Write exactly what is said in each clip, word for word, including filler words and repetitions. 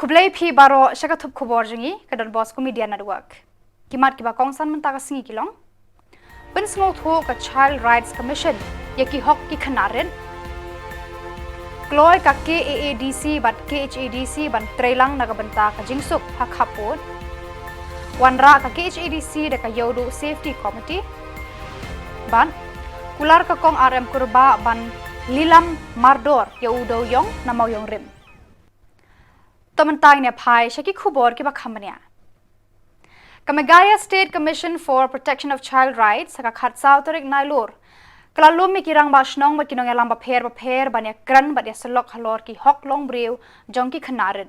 Khublei phi baroh sha ka thup khubor jong ngi ka Don Bosco Media Network. Ki mat kiba kongsan mynta ka sngi ki long: pynsngewthuh ka Child Rights Commission ïa ki hok ki khynnah rit. Kloi ka K A A D C bad K H A D C ban treilang na ka bynta ka jingsuk ha khappud. Wanrah ka K H A D C da ka Ïewduh Safety Committee. Bad kular ka Kong R M Kurbah ban lilam mardor ïa u dewiong na Mawïong Rim. To mynta ngin ïa phai sha ki khubor kiba kham bniah. Ka Meghalaya State Commission for Protection of Child Rights ha ka khatsaw tarik Nailur ka la lum ïa ki rangbah shnong bad ki nongïalam bapher bapher ban ïakren bad ïasyllok halor ki hok longbriew jong ki khynnah rit.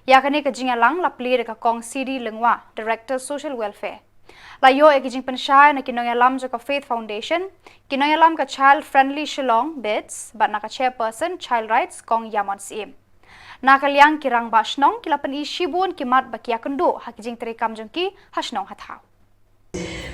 Ïa kane ka jingïalang la plie da ka Kong C D Lyngwa, Director Social Welfare. La ïoh ïa ki jingpynshai na ki nongïalam jong ka Faith Foundation, ki nongïalam ka Child Friendly Shillong, BIDS, bad na ka Chairperson Child Rights, Kong Ïamon Syiem. Na ka liang ki rangbah shnong ki la pyni shibun ki mat ba ki ïakynduh ha ki jingtreikam jong ki ha shnong ha thaw.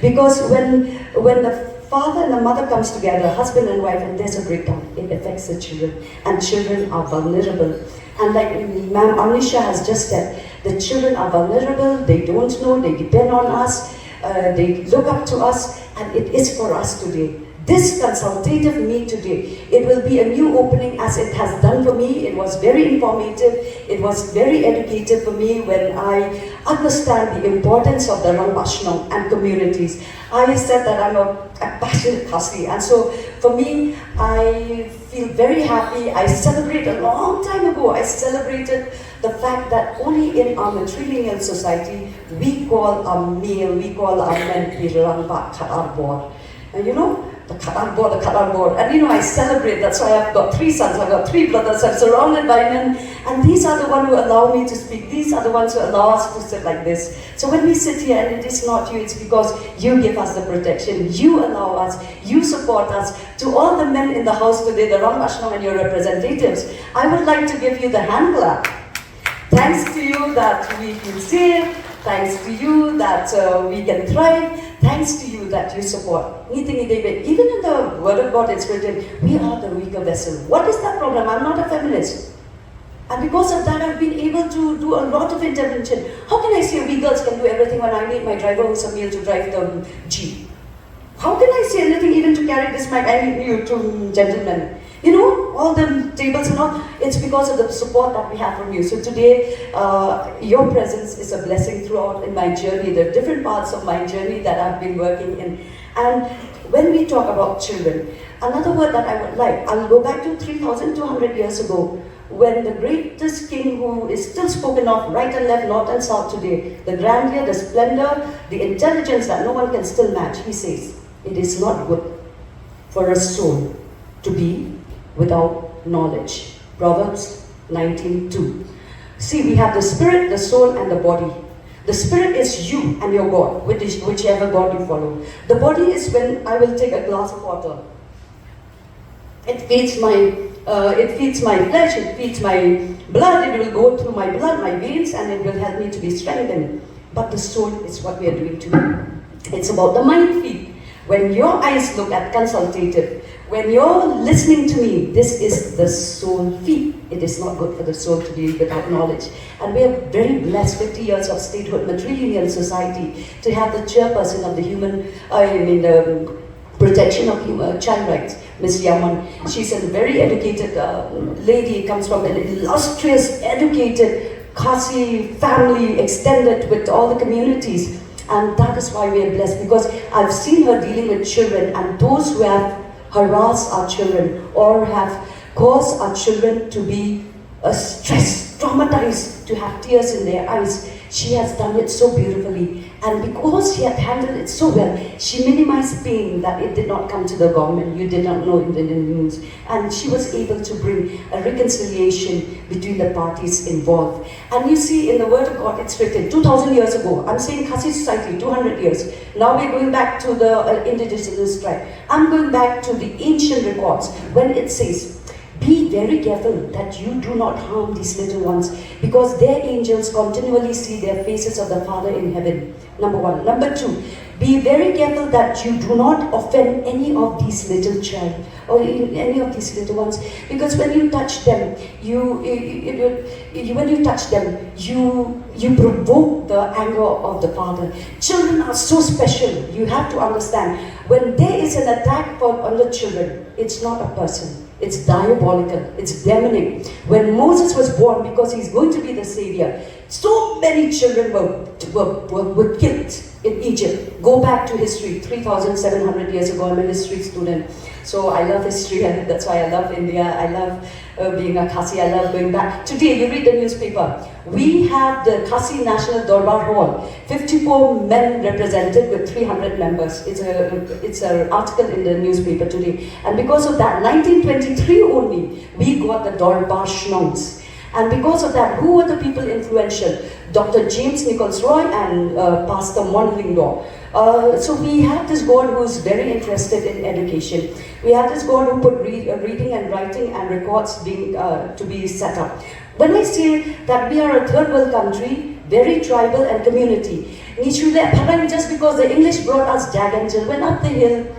Because when when the father and the mother comes together, husband and wife, and there's a breakdown, it affects the children, and children are vulnerable. And like Ma'am Arnisha has just said, the children are vulnerable, they don't know, they depend on us, uh, they look up to us, and it is for us today. This consultative meet today, it will be a new opening as it has done for me. It was very informative, it was very educative for me when I understand the importance of the Rangbah Shnong and communities. I said that I'm a, a passionate Khasi, and so for me, I feel very happy. I celebrate a long time ago. I celebrated the fact that only in our matrilineal society, we call our male, we call our men, pi rangbah khat ar bor. And you know, the khat ar bor, the khat ar bor. And you know, I celebrate. That's why I've got three sons. I've got three brothers. I'm surrounded by men. And these are the one who allow me to speak. These are the ones who allow us to sit like this. So when we sit here and it is not you, it's because you give us the protection. You allow us. You support us. To all the men in the house today, the Rangbah Shnong and your representatives, I would like to give you the hand clap. Thanks to you that we feel safe. Thanks to you that uh, we can thrive. Thanks to you that you support. Ngi te ngi dei beit. Even in the word of God, it's written, we are the weaker vessel. What is that problem? I'm not a feminist. And because of that, I've been able to do a lot of intervention. How can I say we girls can do everything when I need my driver who's a male to drive the jeep? How can I say anything even to carry this mic? I need you to, gentlemen. You know, all the tables and all, it's because of the support that we have from you. So today, uh, your presence is a blessing throughout in my journey. There are different parts of my journey that I've been working in. And when we talk about children, another word that I would like, I'll go back to three thousand two hundred years ago when the greatest king who is still spoken of right and left, north and south today, the grandeur, the splendor, the intelligence that no one can still match, he says, it is not good for a soul to be without knowledge. Proverbs nineteen two. See, we have the spirit, the soul, and the body. The spirit is you and your God, which is whichever God you follow. The body is when I will take a glass of water. It feeds my uh, it feeds my flesh, it feeds my blood, it will go through my blood, my veins, and it will help me to be strengthened. But the soul is what we are doing today. It's about the mind feed. When your eyes look at consultative, when you're listening to me, this is the soul feed. It is not good for the soul to be without knowledge. And we are very blessed, fifty years of statehood, matrilineal society, to have the chairperson of the human, I mean, the protection of human, child rights, Miss Ïamon. She's a very educated uh, lady, comes from an illustrious, educated Khasi family, extended with all the communities. And that is why we are blessed, because I've seen her dealing with children, and those who have harassed our children or have caused our children to be uh, stressed, traumatized, to have tears in their eyes, she has done it so beautifully. And because she had handled it so well, she minimized pain that it did not come to the government. You did not know it in the news. And she was able to bring a reconciliation between the parties involved. And you see, in the Word of God, it's written two thousand years ago. I'm saying Khasi society, two hundred years. Now we're going back to the uh, indigenous tribe. I'm going back to the ancient records when it says, be Very careful that you do not harm these little ones, because their angels continually see their faces of the Father in heaven. Number one. Number two, be very careful that you do not offend any of these little child or in any of these little ones, because when you touch them, you, you, you, you when you touch them, you you provoke the anger of the Father. Children are so special. You have to understand, when there is an attack for, on the children, it's not a person. It's diabolical. It's demonic. When Moses was born, because he's going to be the savior, so many children were, were, were, were killed in Egypt. Go back to history, three thousand seven hundred years ago. I'm a history student. So I love history, and that's why I love India. I love uh, being a Khasi. I love going back. Today, you read the newspaper. We have the Khasi National Dorbar Hall, fifty-four men represented with three hundred members. It's a it's an article in the newspaper today. And because of that, nineteen twenty-three only, we got the Dorbar Shnongs. And because of that, who were the people influential? Doctor James Nichols Roy and uh, Pastor Mon Lyngdoh. Uh, so we have this God who's very interested in education. We have this God who put re- uh, reading and writing and records being uh, to be set up. When I say that we are a third world country, very tribal and community, ngi shu leh phareng just because the English brought us, Jack Angel went up the hill,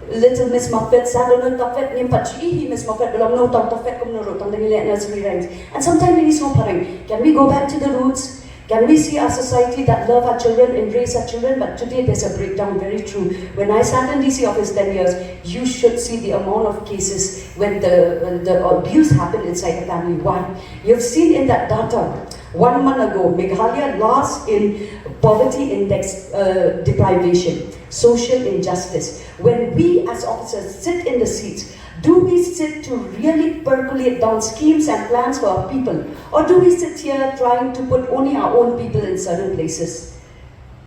Little Miss Muffet, Saddle Taffet, ngim pat shu i hi Miss Muffet, ba long no tang Taffet kumno ruh tang da ngi leh nursery rhymes. And sometimes we so phareng. Can we go back to the roots? Can we see our society that love our children and raise our children? But today there's a breakdown, very true. When I sat in D C office ten years, you should see the amount of cases when the, when the abuse happened inside the family. Why? You've seen in that data, one month ago, Meghalaya last in poverty index uh, deprivation, social injustice. When we as officers sit in the seats, do we sit to really percolate down schemes and plans for our people? Or do we sit here trying to put only our own people in certain places?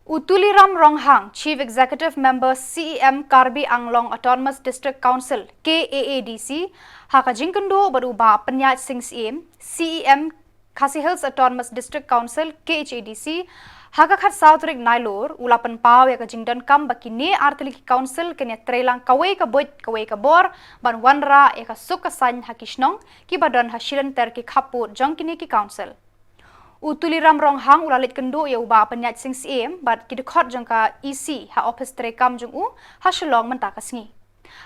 U Tuliram Ronghang, Chief Executive Member C E M Karbi Anglong Autonomous District Council, K A A D C, ha ka jingkynduh bad u Bah Pynïaid Sing Syiem, C E M Khasi Hills Autonomous District Council, K H A D C, ha ka khatsaw tarik Nailur, u la pynpaw ïa ka jingdonkam ba kine artylli ki council kin ïatreilang kawei ka buit kawei ka bor ban wanrah ïa ka suk ka saiñ ha ki shnong kiba don ha shilynter ki khappud jong kine ki council. U Tuliram Ronghang u la leit kynduh ïa u Bah Pynïaid Sing Syiem bad ki dkhot jong ka E C ha ophis treikam jong u ha Shillong mynta ka sngi.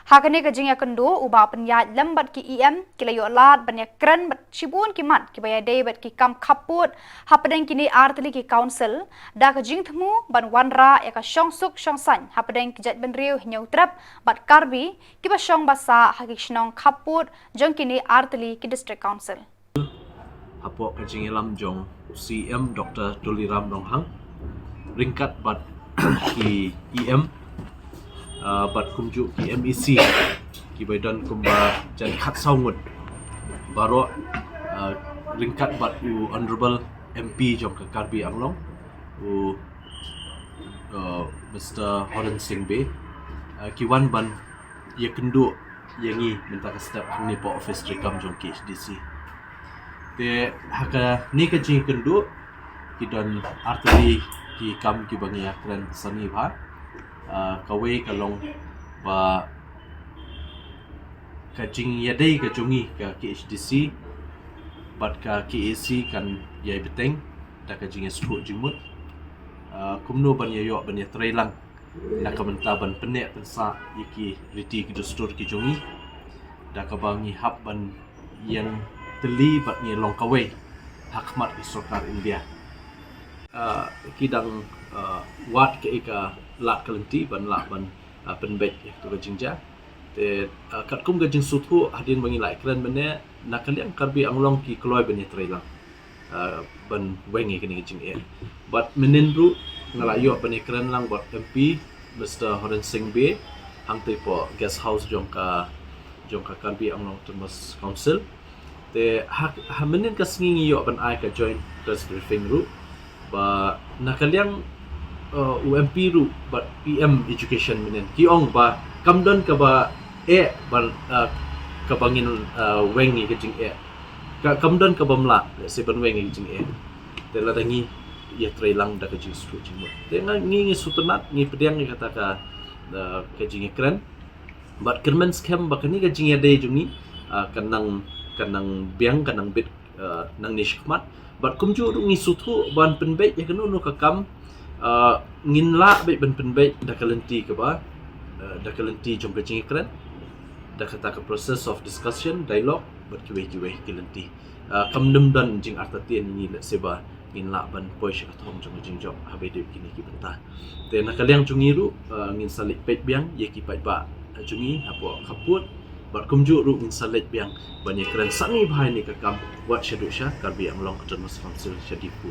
Ha kane ka jingïakynduh, u Bah Pynïaid lem bad ki E M ki la ïoh lad ban ïakren bad shibun ki mat kiba ïadei bad ki kam khappud hapdeng kine artylli ki council, da ka jingthmu ban wanrah ïa ka shongsuk shongsaiñ hapdeng ki jaitbynriew Hynñiewtrep bad Karbi kiba shong ba sah ha ki shnong khappud jong kine artylli ki district council. Hapoh ka jingïalam jong u C E M Doctor Tuliram Ronghang ryngkat bad ki E M uh, bad kumjuh ki M E C kiba don kumba jan khatsaw ngut baroh uh, ryngkat bad u Honorable M P jong ka Karbi Anglong, u uh, Mister Horen Singh Bey, uh, ki wan ban ïakynduh ïa ngi mynta ka step hangne hapoh office treikam jong K H D C. Te ha kane ka jingkynduh ki don artylli ki kam kiba ngi ïakren sani bha. Uh, kawei ka long ba ka jingïadei ka jong ngi ka K H D C bad ka K A C kan ïai bteng da ka jingïasngewthuh jingmut. Uh, kumno ban ïa ïoh ban ïatreilang na ka bynta ban pynneh pynsah ïa ki riti ki dustur ki jong ngi da kaba ngi hap ban ïeng tylli bad ngi long kawei ha khmat ka sorkar India. Uh, ki dang uh, wad kaei ka lad ka lynti ban lah ban uh, pynbeit ïa ka jingjia. Te uh, katkum ka jingsngewthuh hadien ba ngi la ïakren mynne na ka liang Karbi Anglong ki kloi ban ïatreilang uh, ban weng ïa kane ka jingeh. Bad mynnin ruh nga la ïoh ban ïakren lang bad M P Mister Horen Singh Bey hangtei hapoh guest house jong ka jong ka Karbi Anglong Autonomous Council. Te ha, ha mynnin ka sngi ngi ïoh ban ai ka joint press briefing ruh ba na ka liang uh, u M P ruh bad E M Education mynnin ki ong ba kam don kaba eh ban uh, kaba ngin uh, weng ïa ka jingeh. Ka kam don kaba mlak se ban weng ïa ka jingeh. Te lada ngi ïatreilang da ka jingsngewthuh jingmut. Te nga ngi ngi sngewtynnat ngi pdiang ïa kata ka uh, ka jingïakren. Bad kyrmen skhem ba kane ka jingïadei jong ngi uh, kan nang Kan nang biang, kan nang bit, uh, nangne shakhmat. Bad kumjuh ruh ngi sngewthuh ban pynbeit ïa kano kano ka kam, uh, ngin lah beit ban pynbeit da ka lynti kaba, uh, da ka lynti jong ka jingïakren, da kata ka process of discussion, dialogue, bad kiwei kiwei ki lynti. Uh, kam nym don jingartatien ngi leh seba ngin lah ban poi sha ka thong jong ka jingjop ha ba ïadei bad kine ki bynta. Te na ka liang jong ngi ruh, uh, ngin sa leit peit biang ïa ki paidbah jong ngi hapoh khappud, bad kumjuh ruh ngin sa leit biang ban ïakren sani bha ïa kane ka kam wat shaduh sha Karbi Anglong Autonomous Council sha Diphu.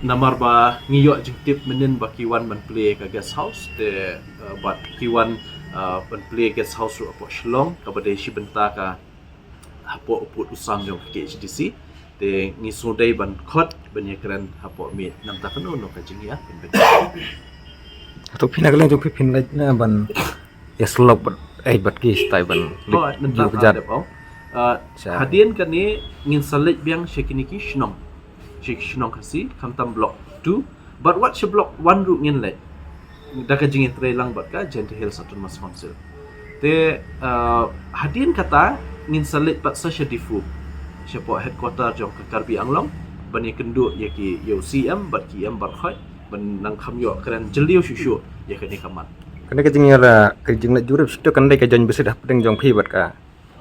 Namar ba ngi ïoh jingtip mynnin ba ki wan ban plie ka guest house, te, uh, bad ki wan, uh, ban plie guest house ruh hapoh Shillong, kaba dei shi bynta ka hapoh u pud u sam jong ka K H A D C. Te ngi sngewdei ban khot ban ïakren hapoh miet, namar kano kano ka jingïa pynbeit. Hato phi na ka liang jong phi phin leit na ban ïasyllok bad, eh, bad ki stai ban leit? Hooid, mynta ju ka jat. Uh, hadien kane ngin sa leit biang sha kine ki shnong, sha ki shnong Khasi, khamtam block two, bad wat sha block one ruh ngin leit da ka jingïatreilang bad ka Jaintia Hills Autonomous Council. Te, uh, hadien kata ngin sa leit pat sa sha Diphu, shapoh headquarter jong ka Karbi Anglong, ban ïakynduh ïa ki, ïa u C M bad ki E M baroh, ban nang kham ïoh kren jylliew shuh shuh ïa kane ka mat. Kane ka jingïa la, ka jingleit jurip shuh kan dei ka joint visit hapdeng jong phi bad ka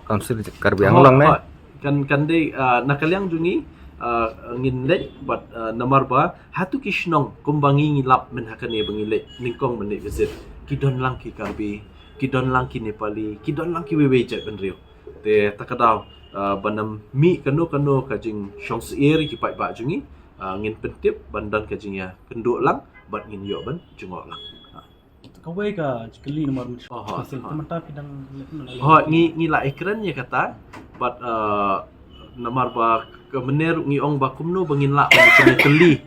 Council Karbi Anglong ne? Hooid. Kan, kan dei, uh, na ka liang jong ngi, uh, ngin leit bad, uh, namar ba hato ki shnong kumba ngi ngi lap mynta ha kane ba ngi leit nyngkong ban leit visit, ki don lang ki Karbi, ki don lang ki Nepali, ki don lang kiwei kiwei jait bynriew. Te ta ka daw, uh, ban ym mih kano kano ka jingshong syier ïa ki paidbah jong ngi, uh, ngin pyntip ban don ka jingïakynduh lang bad ngin ïoh ban jngoh lang. Uh. Kawei ka jingkylli namar, oh, hooid, hooid, te mynta phi dang, hooid, ngi, ngi la ïakren ïa kata, bad, uh, namar ba ka mynne ruh ngi ong ba kumno ba ngin lah ban pyntylli,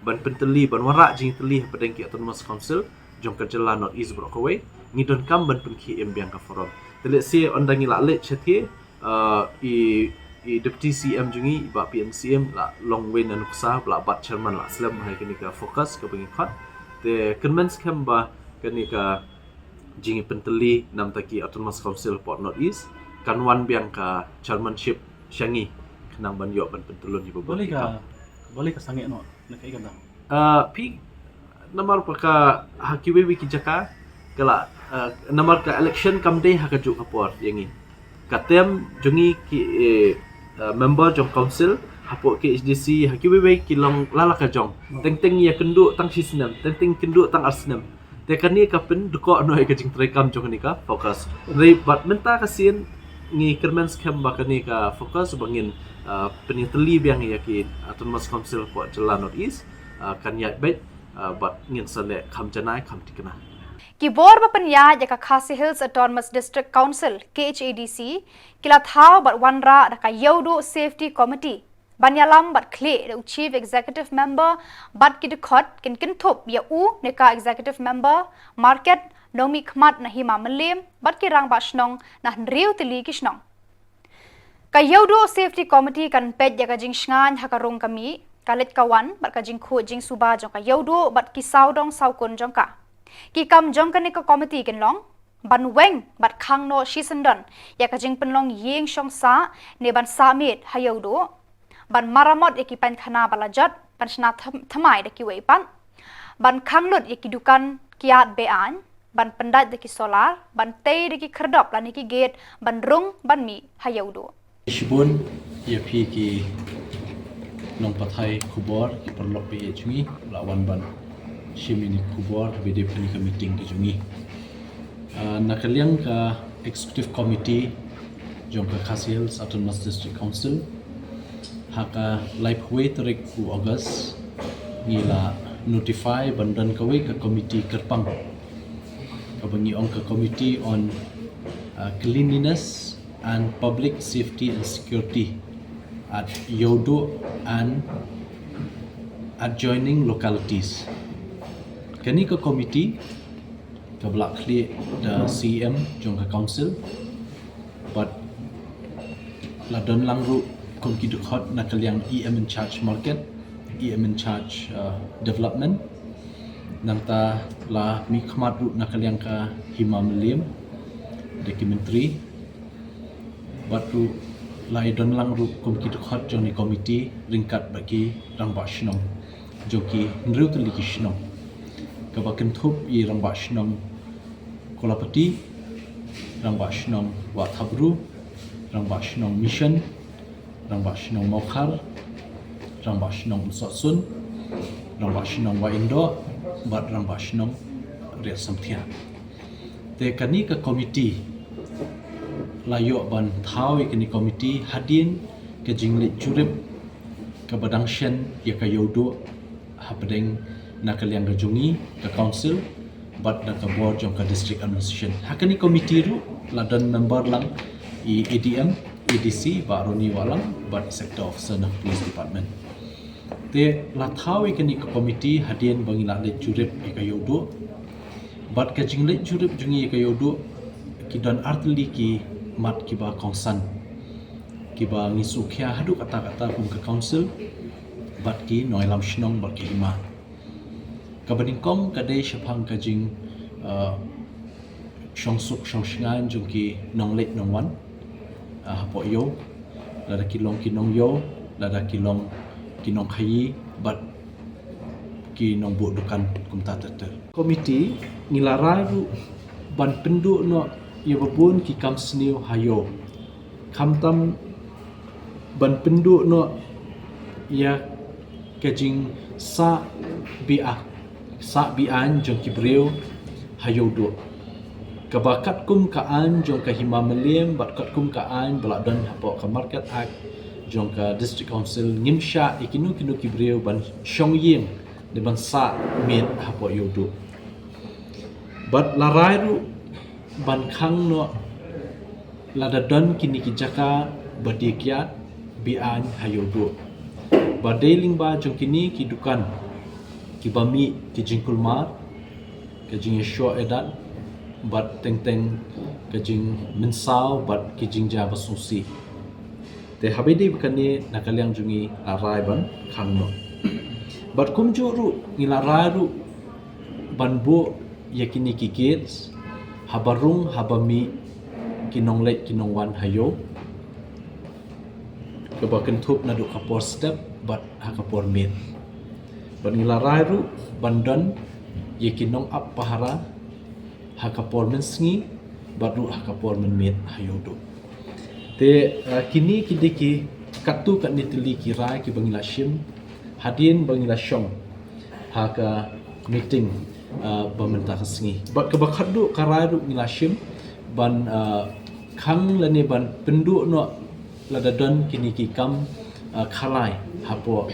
ban pyntylli, ban wanrah jingtylli hapdeng ki Autonomous Council jong ka jylla North East baroh kawei, ngi donkam ban pynkhie im biang ka forum. Te lehse ynda ngi la leit shathie, uh, i, i Deputy C M jong ngi, i Bah P N Syiem, la long wei na nuksa, la bat chairman, la slem ha kane ka FOCUS kaba ngi khot. Te kyrmen skhem ba kane ka jingpyntylli namar ki Autonomous Council hapoh North East, kan wan biang ka chairmanship sha ngi, khnang ban ïoh ban pyntyllun ïa babun ki kam. Balei ka, balei ka sangeh noh, na kaei kata? Uh, phi, namar ba ka, ha kiwei kiwei ki jaka, ka la, uh, namar ka election kam dei ha kajuh ka por ïa ngi. Ka term jong ngi ki, eh, uh, member jong council hapoh K H A D C, ha kiwei kiwei ki long la la ka jong. Teng teng ïakynduh tang shi snem, teng teng kynduh tang ar snem. Te kane ka pyndkop noh ïa ka jingtrei kam jong kane ka FOCUS. Hynrei bad mynta ka sien ngi kyrmen skhem ba kane ka FOCUS ba ngin, uh, pynïatylli biang ïa ki Autonomous Council hapoh jylla North East, uh, kan ïaid beit, uh, bad ngin sa leh kham janai kham thikna. Ki bor ba pynïaid ïa ka Khasi Hills Autonomous District Council, K H A D C, ki la thaw bad wanrah da ka Ïewduh Safety Committee, ban ïalam bad khlieh da u Chief Executive Member bad ki dkhot, kin kynthup ïa u ne ka Executive Member, Market, Nongmihkhmat na Hima Mylliem, bad ki rangbah shnong na hynriew tylli ki shnong. Ka Ïewduh Safety Committee kan peit ïa ka jingshngaiñ ha ka rung ka mih, ka leit ka wan, bad ka jingkhuid jingsuba jong ka Ïewduh bad ki sawdong sawkun jong ka. Ki kam jong kane ka committee kin long ban weng bad khang noh shisyndon ïa ka jingpynlong ïing shong sah ne ban sah miet ha Ïewduh, ban maramot ïa ki painkhana ba la jot, ban shna thm-, thymmai da kiwei pat, ban khang lut ïa ki dukan kiad be-aiñ, ban pyndait da ki solar, ban tei da ki khyrdop lane ki gate, ban rung ban mih ha Ïewduh. Shibun ïa phi ki nongpathai khubor, ki paralok ba ïeit jong ngi, la wan ban shim ïa kane ka khubor ba dei ha kane ka meeting ka jong ngi. Ah, na ka liang ka Executive Committee jong ka Khasi Hills Autonomous District Council, ha ka laiphew wei tarik u August, ngi la notify ban don kawei ka committee kyrpang, kaba ngi ong ka Committee on, ah, Cleanliness and Public Safety and Security at Ïewduh and adjoining localities. Kane ka committee kaba la khlieh da C E M jong ka council, bad la don lang ruh kum ki dkhot na ka liang E M in charge market, E M in charge, uh, development. Nangta la mihkhmat ruh na ka liang ka Hima Mylliem da ki myntri, bad ruh La ïa don lang ruh kum ki dkhot jong kane ka komiti ryngkat bad ki rangbah shnong jong ki hynriew tylli ki shnong, kaba kynthup ïa i rangbah shnong Kolapati, rangbah shnong Wahthapbru, rangbah shnong Mission, rangbah shnong Mawkhar, rangbah shnong Umsohsun, rangbah shnong Wahindoh, bad rangbah shnong Riatsamthiah. Te kane ka komiti la ïoh ban thaw ïa kane ka komiti hadien ka jingleit jurip kaba dang shen ïa ka Ïewduh hapdeng na ka liang ka jong ngi ka council bad na ka bor jong ka district administration. Ha kane ka komiti ruh la don member lang i A D M, A D C, Bah Ronnie Wahlang, bad i sector officer na ka police department. Te la thaw ïa kane ka komiti hadien ba ngi la leit jurip ïa ka Ïewduh. Bad ka jingleit jurip jong ngi ïa ka Ïewduh, ki don artylli ki mat kiba kongsan, kiba ngi sngewkhia haduh katta katta kum ka council bad ki nongïalam shnong bad ki hima. Kaba nyngkong ka dei shaphang ka jing, uh, shongsuk shongshngaiñ jong ki nongleit nongwan, uh, hapoh ïew, lada ki long ki nongïew, lada ki long ki nongkhaïi bad ki nongbuh dukan kumta ter ter. Komiti ngi la rai ruh ban pynduh noh ïa ba bun ki kam sniew ha ïew, khamtam ban pynduh noh ïa ka jingsah be-aiñ, sah be-aiñ jong ki briew ha Ïewduh, kaba katkum ka aiñ jong ka Hima Mylliem bad katkum ka aiñ ba la don hapoh ka Market Act jong ka District Council, ngim shah ïa kino kino ki briew ban shong ïing ne ban sah miet hapoh Ïewduh. Bad la rai ruh ban khang noh lada don kine ki jaka ba die kiad be-aiñ ha Ïewduh, ba dei lyngba jong kine ki dukan kiba mih ki jingkulmar, ki jingïashoh ïadat bad teng teng ki jingmynsaw bad ki jingjia ba sngewsih. Te haba ïadei bad kane, na ka liang jong ngi la rai ban khang noh. Bad kumjuh ruh ngi la rai ruh ban buh ïa kine ki gates haba rung haba mih ki nongleit ki nongwan ha ïew, kaba kynthup naduh ka por step bad ha ka por miet. Bad ngi la rai ruh ban don ïa ki nongap pahara ha ka por mynsngi bad ruh ha ka por mynmiet ha Ïewduh. Te, uh, kine ki dei ki katto katne tylli ki rai kiba ngi la shim hadien ba ngi la shong ha ka meeting, uh, ba mynta ka sngi. Bad kaba khatduh ka rai ruh ngi la shim ban, uh, khang lane ban pynduh noh lada don kine ki kam, uh, khalai hapoh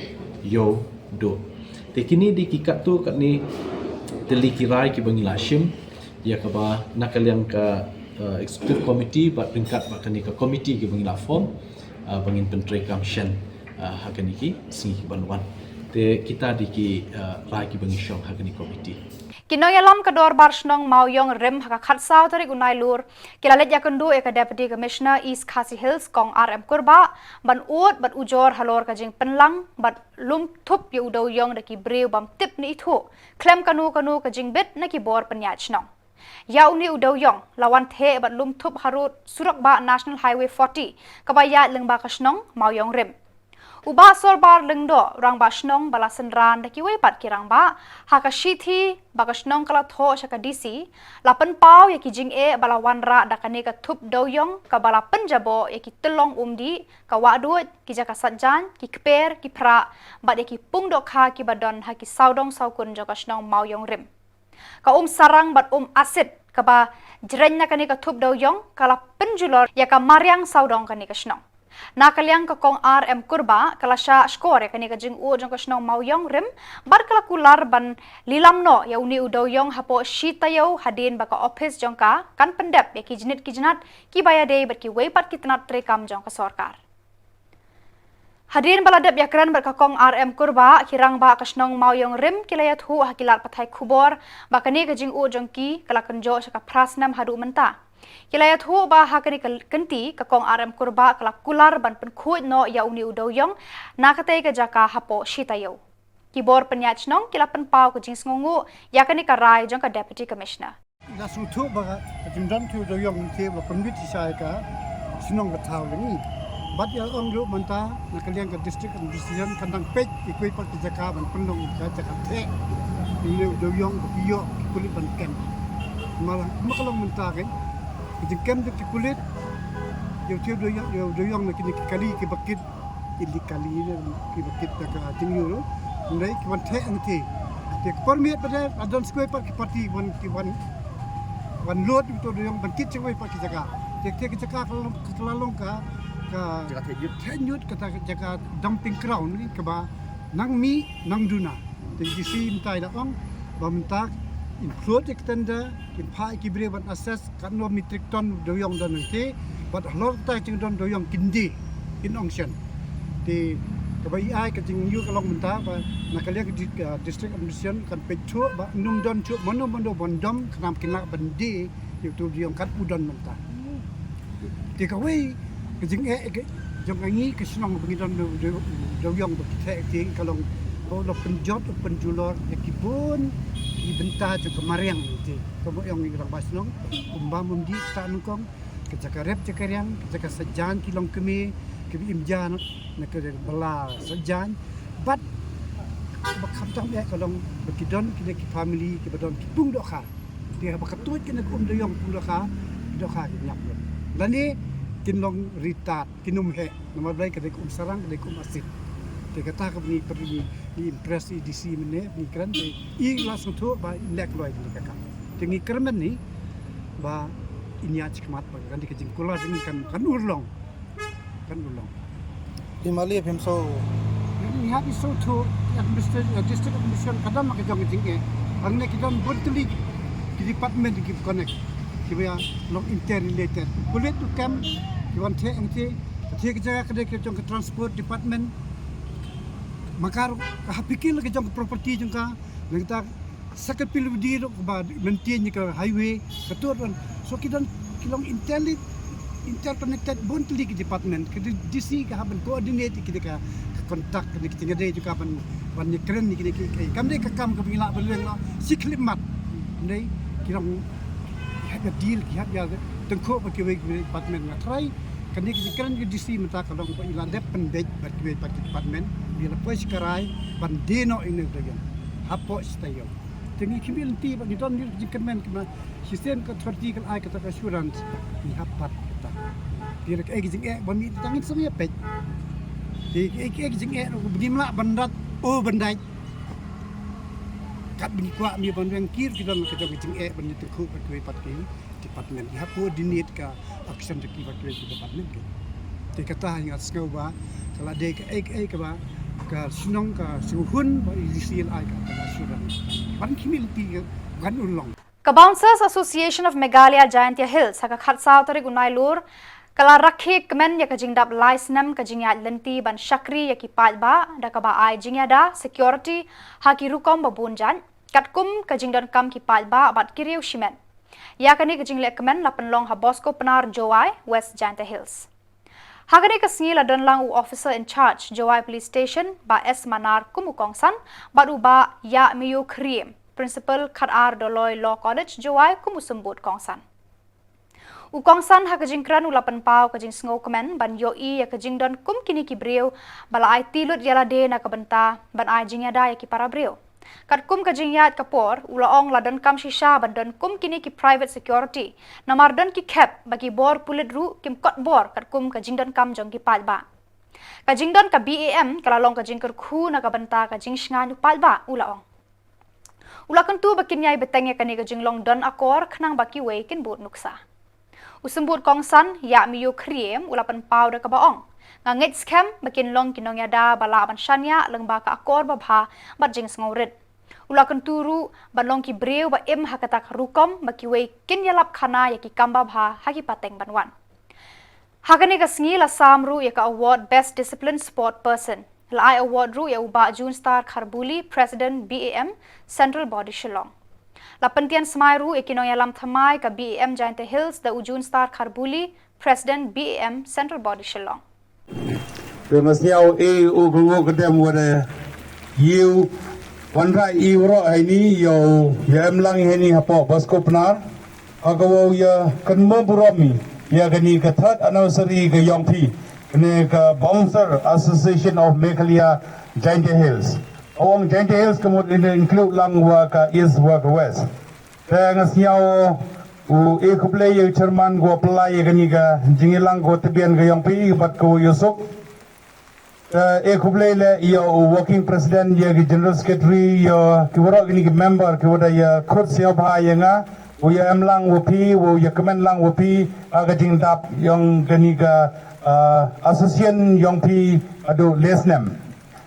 Ïewduh. Te kine dei ki katto katne tylli ki rai kiba ngi la shim ïa kaba na ka liang ka, uh, executive committee bad ryngkat bad kane ka committee kiba ngi la form, uh, ba ngin pyntreikam shen, uh, ha kine ki sngi kiban wan. Te kita dei ki, uh, rai kiba ngi shong ha kane ka committee. Ki nongïalam ka Dorbar Shnong Mawïong Rim ha ka khatsaw tarik u Nailur ki la leit ïakynduh ïa ka Deputy Commissioner East Khasi Hills Kong R M Kurbah ban ud bad ujor halor ka jingpynlang bad lum thup ïa u dewïong da ki briew bym tip ne ithuh khlem kano kano ka jingbit na ki bor pynïaid shnong. Ïa une u dewïong la wan theh bad lum thup harud surok bah National Highway forty kaba ïaid lyngba ka shnong Mawïong Rim. U Bah Sorbar Lyngdoh, Rangbah Shnong ba la synran da kiwei pat ki rangbah ha ka shithi ba ka shnong ka la thoh sha ka D C, la pynpaw ïa ki jingeh ba la wanrah da kane ka thup dewïong kaba la pynjaboh ïa ki tyllong umdih, ka wahduid, ki jaka sait jaiñ, ki kper, ki phrah bad ïa ki pung dohkha kiba don ha ki sawdong sawkun jong ka shnong Mawïong Rim. Ka um sarang bad um acid kaba jreng na kane ka thup dewïong ka la pynjulor ïa ka mariang sawdong kane ka shnong. Na ka liang ka Kong R M Kurbah ka la shah shkor ïa kane ka jingud jong ka shnong Mawïong Rim bad ka la kular ban lilam noh ïa une u dewïong hapoh shi taïew hadien ba ka ophis jong ka kan pyndep ïa ki jnit ki jnat kiba ïadei bad kiwei pat ki tnat treikam jong ka sorkar. Hadien ba la dep ïakren bad ka Kong R M Kurbah, ki rangbah ka shnong Mawïong Rim ki la ïathuh ha ki lad pathai khubor ba kane ka jingud jong ki ka la kynjoh sha ka phra snem haduh mynta. Ki la ïathuh ba ha kane ka kynti ka Kong R M Kurbah ka la kular ban pynkhuid noh ïa une u dewïong na katei ka jaka hapoh shi taïew. Ki bor pynïaid shnong ki la pynpaw ka jingsngewnguh ïa kane ka rai jong ka Deputy Commissioner. La sngewthuh ba ka jingdon tu dewïong te ba pynbit shisha ïa ka shnong ka thaw jong ngi. Bad ïa ong ruh mynta na ka liang ka district administration kan dang peit ïa kiwei pat ki jaka ban pynlong ka jaka theh ïa u dewïong ba ki ïoh ki pulit ban kem. Namar ma ka long mynta ka jingkem jong ki pulit ïa u dewïong, ïa u dewïong na kine ki kali kiba kit illegally, kiba kit da ka jingïoh ruh. Hynrei ki wan theh hangtei. Te ka por miet pat de la don sa kawei pat ki party wan, ki wan, wan lut ïa u dewïong ban kit sa kawei pat ki jaka. Te, te ka jaka ka la long, ka la long ka, ka jaka theh ñiut, theh ñiut, kata ka jaka dumping ground kaba nang mih nang duna. Te D C mynta i la ong ba mynta in float ïa ka tender, in phah ïa ki briew ban assess katno metric ton dewïong don hangtei, bad halor kata ka jingdon dewïong kin die, kin ong shen. Te kaba i ai ka jingïohi ka long mynta ba na ka liang ka di-, ka district administration kan peit shuh ba ym don shuh mano mano ban dom khnang kin lah ban die ïa uto u dewïong kat u don mynta. Te kawei ka jingeh ka jong ka ngi ka shnong ba ngi don u dew-, u dewïong ba ki theh te ka long ba u la pynjot u pynjulor ïa ki bun ki bynta jong ka mariang te. Ka ba ong ïa ka rangbah shnong, um bam um dih, ta nyngkong, ka jaka rep jaka riang, ka jaka sajan ki longkmie kiba im ja na ka bylla sajan. Bad ba khamtam eh ka long ba ki don kine ki family kiba don ki pung dohkha. Te haba ka tuid kine ki um dewïong pung dohkha, dohkha ki ñiap lut. Lane kin long retard, kin ym heh. Namar balei ka dei ka um sarang, ka dei ka um asid. Te kata kaba ngi pyrshang, ngi impress ïa i D C mynne, ngi kren te i la sngewthuh ba i leh kloi kane ka kam. Te ngi kyrmen hi ba in ïa shikmat ba kane ka jingkular jong ngi kan, kan urlong. Kan urlong. Te mali phim so. Ngi hap i sngewthuh, administration, district administration ka don la ka jong ka jingeh. Hangne ki don bun tylli ki department ki connect, kiba long interrelated. Pulit ruh kem, ki wan theh hangtei, ka theh ka jaka ka dei ka jong ka transport department. Ma ka ruh ka hap pyrkhat la ka jong ka property jong ka, nangta sa ka P W D ruh kaba maintain ïa ka highway, ka tur don. So ki don, ki long intelli-, interconnected bun tylli ki department. Ka D C ka hap ban coordinate ïa kine ka, ka contact, kine ki jingïadei jong ka ban, ban ïakren ïa kine ki, ki. Kam dei ka kam kaba ngi lah ban weng noh shi khyllipmat. Hynrei ki long, ki hap ïa deal, ki hap ïa tyngkhuh bad kiwei kiwei department. Nga tharai kane ka jingkren ka D C mynta ka long ba i la dep pynbeit bad kiwei pat ki department, i la poi shikarai ban die noh ïa une u dewïong hapoh shatei ïong. Te ngi khmih lynti ba ngi don ïa ka jingkyrmen, kaba shisien ka authority ka la ai kata ka assurance, ngi hap pat kata. Te lada kaei ka jingeh ba mih, tang ngin sa ïa peit. Te kaei, kaei ka jingeh ruh ba ngim lah ban rat, oh, ban dait. Katba ngi kwah mih ban weng, ki ruh ki don la ka jong ka jingeh ban ïatyngkhuh bad kiwei pat ki department. Ngi hap coordinate ka action jong kiwei pat kiwei ki department ki. Te kata nga sngew ba ka la dei kaei kaei kaba ka shnong ka sngewhun ba i D C la ai ka, ka assurance. Ban khmih lynti ka ban urlong. Ka Bouncers Association of Meghalaya Jaintia Hills ha ka khatsaw tarik u Nailur ka la rakhe kmen ïa ka jingdap lai snem ka jingïaid lynti ban shakri ïa ki paidbah da kaba ai jingïada, security, ha ki rukom ba bun jait, katkum ka jingdonkam ki paidbah bad ki riew shimet. Ïa kane ka jingleh kmen la pynlong ha Bosco Pnar, Jowai, West Jaintia Hills. Ha kane ka sngi la don lang u Officer in Charge, Jowai Police Station, Bah S Manar kum u kongsan, bad u Bah Ïamio Khriem, Principal Khatar Doloi Law College, Jowai kum u symbud kongsan. U kongsan ha ka jingkren u la pynpaw ka jingsngew kmen ban ïohi ïa ka jingdon kum kine ki briew ba la aiti lut ïa lade na ka bynta ban ai jingïada ïa ki para briew. Katkum ka jingïaid ka por, u la ong la donkam shisha ban don kum kine ki private security. Namar don ki khep ba ki bor pulit ruh kim kot bor katkum ka jingdonkam jong ki paidbah. Ka jingdon ka B A M ka la long ka jingkyrkhu na ka bynta ka jingshngaiñ u paidbah, u la ong. U la kyntu ba kin ïai bteng ïa kane ka jinglong don akor khnang ba kiwei kin bud nuksa. U symbud kongsan, Ïamio Khriem, u la pynpaw da kaba ong, nga ngeit skhem ba kin long ki nongïada ba lah ban shaniah lyngba ka akor babha bad jingsngewrit. U la kyntu ruh ban long ki briew ba im ha kata ka rukom ba kiwei kin ïalap khana ïa ki kam babha ha ki pateng ban wan. Ha kane ka sngi la sam ruh ïa ka award Best Disciplined Sport Person. La ai award ruh ïa u Bah Junstar Kharbuli, President B A M, Central Body Shillong. La pyntian smai ruh ïa ki nongïalam thymmai ka B A M Jaintia Hills da u Junstar Kharbuli, President B A M, Central Body Shillong. Te nga sngew eh u kyngoh ka dem wa da ïa u wanrah ïa u roh haini, ïa u ïa em lang haini hapoh Bosco Pnar. Ha ka wow ïa kynmaw burom ïa kani ka third anniversary ka yong phi. ne ka Bouncer Association of Meghalaya Jaintia Hills. Ong Jaintia Hills ka mut ine include lang wa ka East wa ka West. Te nga sñiaw u e khublei ya chairman ko pla ya kani ka jingyalang ko tbian ka yong phi bad ko yosuk. Te e khublei le ya u working president ya ki general secretary ya ki warok kini ki member ki wada ya khut sñiaw bha ya nga. U ya em lang wa phi, u ya kmen lang wa phi, a ka jingdap yong kani ka ah, association yong phi adu lesnem.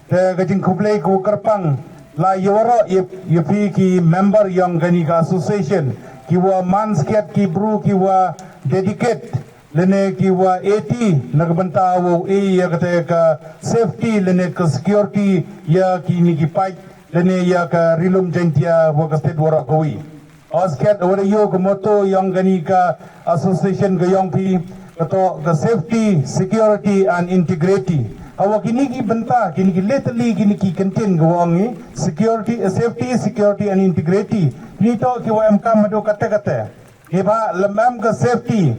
Te ka jingkhublei ka wa kyrpang la ya warok ya, ya phi ki member yong kani ka association ki wa man sket ki bru ki wa dedicate lane ki wa eti na ka bynta wa e ya kata ka safety lane ka security ya kini ki paid lane ya ka rilum Jaintia wa ka state warok ka wi. Osket wada yo ka motto yong kani ka association ka yong phi ka to ka safety, security and integrity. Hawa kini ki bynta, kini ki letali, kini ki kentin ka wong ni security, eh, safety, security and integrity. Ni to ki wa em kam hadu kate kate. Ni ba lem em ka safety.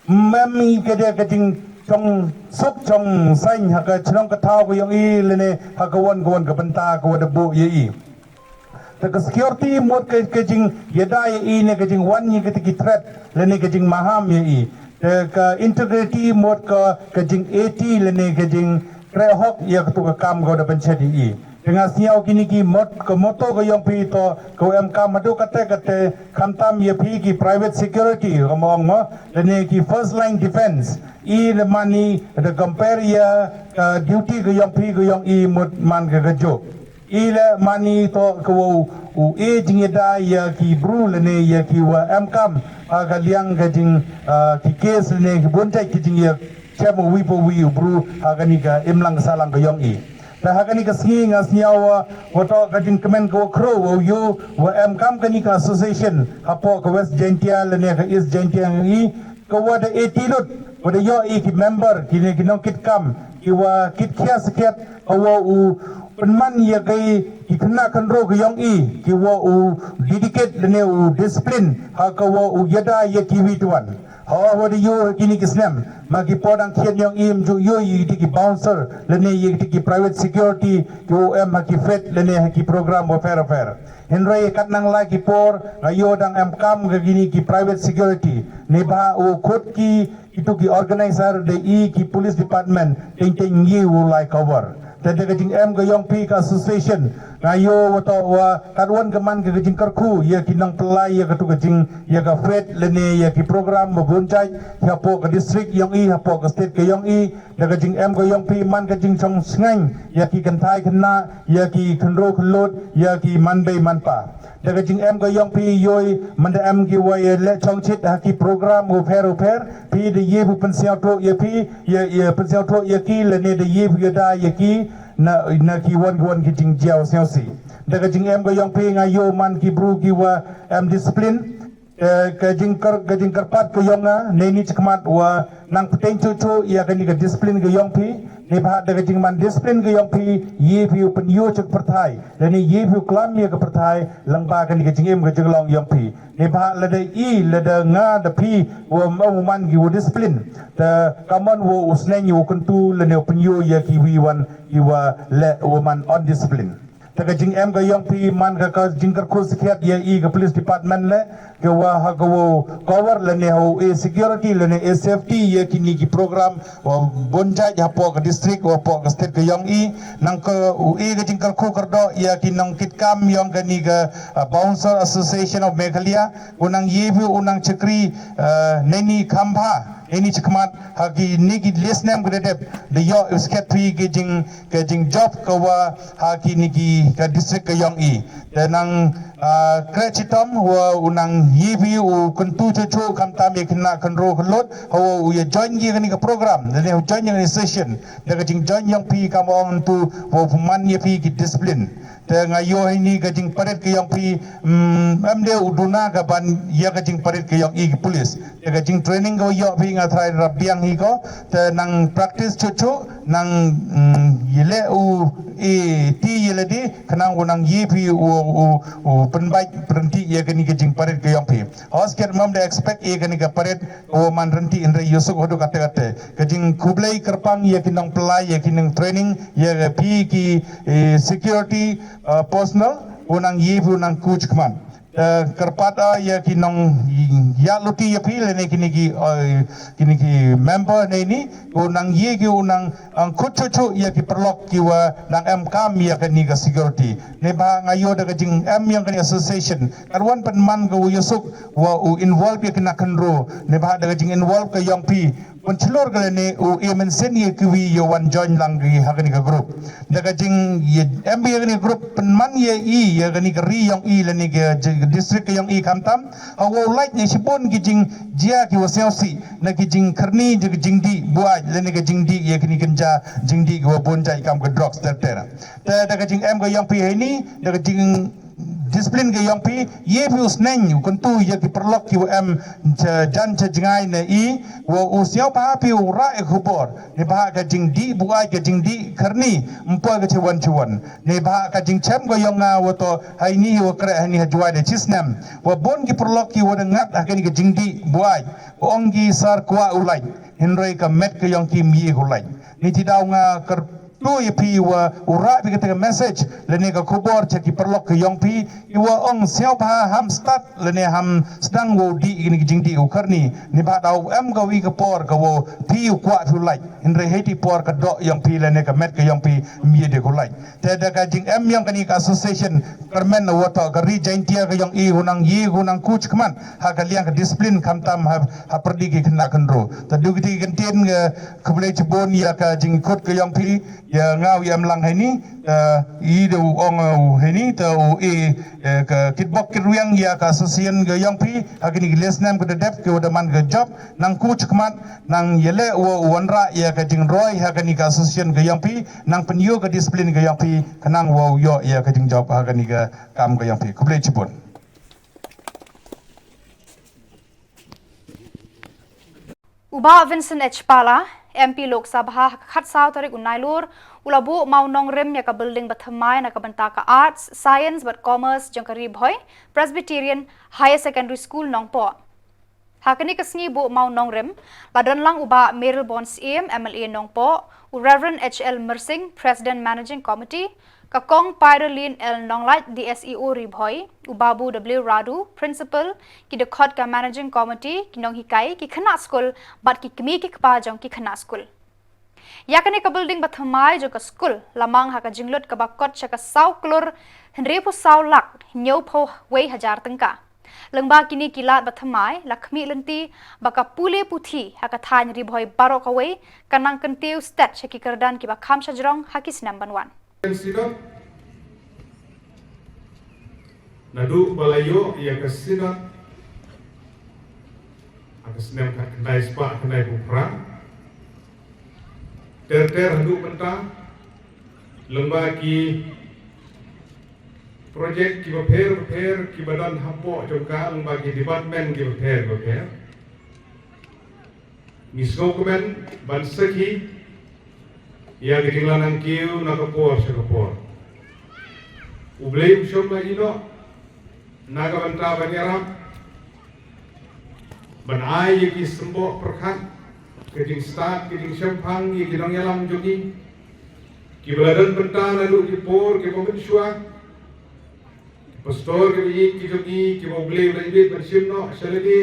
Mem i ka dia ka jing chong suk chong sain ha ka chnong ka thaw ka yong i lene ha ka wan ka wan ka bynta ka wada bu ya i. Te ka security mut ka, ka jing yada ya i ne ka jing wan ya ka tiki threat lene ka jing maham ya i. Te ka integrity mut ka, ka jing eti lene ka jing trehok ya ka tu ka kam ka wada ban chadi i. Te nga sñiaw kini ki mot, ka motto ka yong phi to ka em kam hadu kate kate khamtam ya phi ki private security ka mong mo lene ki first line defense. I le mani da compare ya ka duty ka yong phi ka yong i mut man ka ka juk. I le mani to ka wa u e jing yada ya ki bru lene ya ki wa em kam ha ka liang ka jing ah, ki case lene ki buntai ki jing ya chem u wi po wi u bru ha kani ka imlang ka salang ka yong i. Te ha kani ka sngi nga sñiaw wa, wa to ka jingkmen ka wa khro wa u yo wa em kam kani ka association hapo ka West Jaintia lane ka East Jaintia i ka wa da eti lut wa da yo i ki member ki ne ki nong kit kam ki wa kit khia sakhiat ka wa u penman ya kai ki kena khandro ka yong i ki wa u dedicate lane u discipline ha ka wa u yada ya ki wi tuan. Hawa wa da yo kini ki snem ma ki podang khian yong im ju yo yi di ki bouncer lene yi di ki private security ki o em ha ki fet lene ha ki program wa fair fair. Hynrei kat nang lai ki por nga yo dang em kam ka kini ki private security ne ba u khut ki itu ki organizer de i ki police department teng teng yi u lai cover. Te da ka jingem ka yong phi ka association nga yo wa to wa kat wan ka man ka jingkyrkhu ya ki nong pynlai ya ka tu ka jing ya ka fet lene ya ki program ba bun jai hapo ka district yong i hapo ka state ka yong i. Da ka jingem ka yong phi man ka jingchong sngain ya ki kynthai khynnah ya ki khynro khyllood ya ki man bei man pa. Da ka jingem ka yong phi yoi man da em ki wa ya le chong chit ha ki program u pher u pher phi da ye bu pynsñiaw to ya phi ya ya pynsñiaw to ya ki lene da ye bu ya da ya ki na na ki wan ki wan ki jingjiaw sñiaw si. Da ka jingem ka yong phi nga yo man ki bru ki wa em discipline. Eh, ka jingkar ka jingkarpat ka yong nga ne ni chikmat wa nang pteng chu chu ya kani ka discipline ka yong phi. Ne ba da ka jingman discipline ka yong phi ye phi u pynyo chuk pyrthai. Da ne ye phi u klam ya ka pyrthai lang ba kani ka jingim ka jinglong yong phi. Ne ba la da i la da nga da phi wa ma u man ki wa discipline. Da kaman wa u sneng u kuntu la ne u pynyo ya ki wi wan ki wa le wa man on discipline. Te ka jingem ka yong phi man ka ka jingkyrkhu sakhiat ya i ka police department le ka wa ha ka wa cover lane ha u e security lane e safety ya kini ki program wa bun jait hapo ka district wa hapo ka state ka yong i nang ka u e ka jingkyrkhu kyrdoh ya ki nong kit kam yong kani ka ah, Bouncer Association of Meghalaya u nang ye phi u nang chakri ah, neni kham bha neni chakmat ha kini ki lesnem ka dep da yo u sket phi ki jing ka jingjob ka wa ha kini ki ka district ka yong i. Te nang ah, kre chitom wa u nang yi bi u kuntu chu chu kam tam i khynnah khynro khyllood ha wa u ya join ki kani ka program da ne u join ya kani session da ka jingjoin yong phi kam ong tu wa u man ya phi ki discipline. Te nga yo hini ka jingparit ka yong phi mm, em de u duna ka ban ya ka jingparit ka yong i ki police. Te ka jingtraining ka wa yo phi nga trai rap biang hi ko te nang practice chu chu nang mm, yile u i ti yile di khnang u nang ïoh phi u, u, u pynbeit pynrynti ïa kane ka jingparet ka ïong phi. Hos ket mam da expect ïa kane ka paret u man rynti, hynrei ïoh suk haduh katta katta. Ka jingkhublei kyrpang ïa ki nongpynlait, ïa ki nongtraining, ïa phi ki, eh, security, uh, personnel, u nang ïoh phi u nang kuch khmat. Eh, kyrpad, ah, ïa ki nong ïa luti ïa phi lane kine ki, eh, kine ki member ne ni, u nang ïoh ki u nang, ah, kut chuh chuh ïa ki paralok ki wa nang em kam ïa kane ka security. Ne ba nga ïoh da ka jingem ïa kane association, kan wan pynman ka u ïoh suk wa u involve ïa kane khynroo. Ne ba da ka jinginvolve ka ïong phi, pynchlur ka lane u e mynsiem ïa kiwi ïa wan join lang ki ha kane ka group. Da ka jingïa em ïa kane ka group pynman ïa i ïa kane ka ri ïong i lane ka jing district ka ïong i, khamtam ha wow lait ne shibun ki jingjia ki wa sngewsih na ki jingkyrni jong ka jingdih buaid lane ka jingdih ïa kane ka jingdih ki wa bun jait kam ka drugs ter ter. Te da ka jingem ka ïong phi heini, da ka jing discipline ka ïong phi, ïa phi u sneng u kyntu ïa ki paralok ki wa em cha jan cha jngai na i, wa u sngewbha phi u rah ïa ka khubor. Ne ba ka jingdih buaid, ka jingdih kyrni, ym poi ka chiwan chiwan. Ne ba ka jingchem ka ïong nga wa to haini wa kre haini ha Jowai da chi snem, wa bun ki paralok ki wa da ngat ha kane ka jingdih buaid. Wa ong ki sar kwah u lait, hynrei ka met ka ïong ki ym ïoh u lait. Ni ti daw nga kyrpad tu ïa phi wa u rah phi kata ka message lane ka khubor cha ki paralok ka ïong phi, i wa ong sngewbha ham stad lane ham sdang wow dih kine ki jingdih u kyrni. Ne ba daw em ka wi ka por ka wow phi u kwah phi u lait, hynrei hei ti por ka doh ïong phi lane ka met ka ïong phi ym ïoh de ku lait. Te da ka jingem ïong kane ka association, kyrmen wa to ka ri Jaintia ka ïong i u nang ïoh u nang kuch khmat ha ka liang ka discipline, khamtam ha, ha pyrdi ki khynnah khynroo. Te du kiti ki kyntien, eh, khublei chibun ïa ka jingkut ka ïong phi. Ïa nga u ïa em lang haini, eh, i da u ong, eh, u haini, te u i, eh, ka kitbok kitrwiang ïa ka association ka ïong phi ha kine ki le snem ka da dep ki wa da man ka job, nang kuch khmat, nang ïaleh wa u wanrah ïa ka jingroi ha kane ka association ka ïong phi, nang pynïoh ka discipline ka ïong phi, khnang wa u ïoh ïa ka jingjob ha kane ka kam ka ïong phi. Khublei chibun. U Bah Vincent H Pala, M P Lok Sabha, ha ka khatsaw tarik u Nailur, u la buh mawnongrim ïa ka building bathymmai na ka bynta ka Arts, Science bad Commerce jong ka Ri Bhoi Presbyterian Higher Secondary School Nongpoh. Ha kane ka sngi buh mawnongrim, la don lang u Bah Mayralborn Syiem, M L A Nongpoh, u Reverend H L Myrsing, President Managing Committee, ka Kong Pyralyn L Nonglait, D S E O Ri Bhoi, u Babu W Radu, Principal, ki dkhot ka Managing Committee, ki nonghikai, ki khynnah skul, bad ki kmie ki kpa jong ki khynnah skul. Ïa kane ka building bathymmai jong ka skul la mang ha ka jinglut kaba kot sha ka saw klur hynriewphew saw lak hynñiewphew wei hajar tyngka. Lyngba kine ki lad bathymmai, la khmih lynti ba ka pule puthi ha ka thaiñ Ri Bhoi baroh kawei kan nang kyntiew stet sha ki kyrdan kiba kham shajrong ha ki snem ban wan. Synod, naduh ba la ïoh ïa ka Synod ha ka snem khatkhyndai spah khyndaiphew phra, ter ter haduh mynta, lyngba ki project kiba pher bapher kiba don hapoh jong ka, lyngba ki department kiba pher bapher, ngi sngewkmen ban sakhi ïa ka jinglanang kiew na ka por sha ka por. U Blei u shong la ïehnoh na ka bynta ban ïarap ban ai ïa ki symboh pyrkhat, ka jingstad, ka jingshemphang ïa ki nongïalam jong ngi kiba la don bynta naduh ki por kiba mynshuwa, ki pastor kiba ïeit ki jong ngi kiba U Blei u la ïeit ban shim noh sha lade,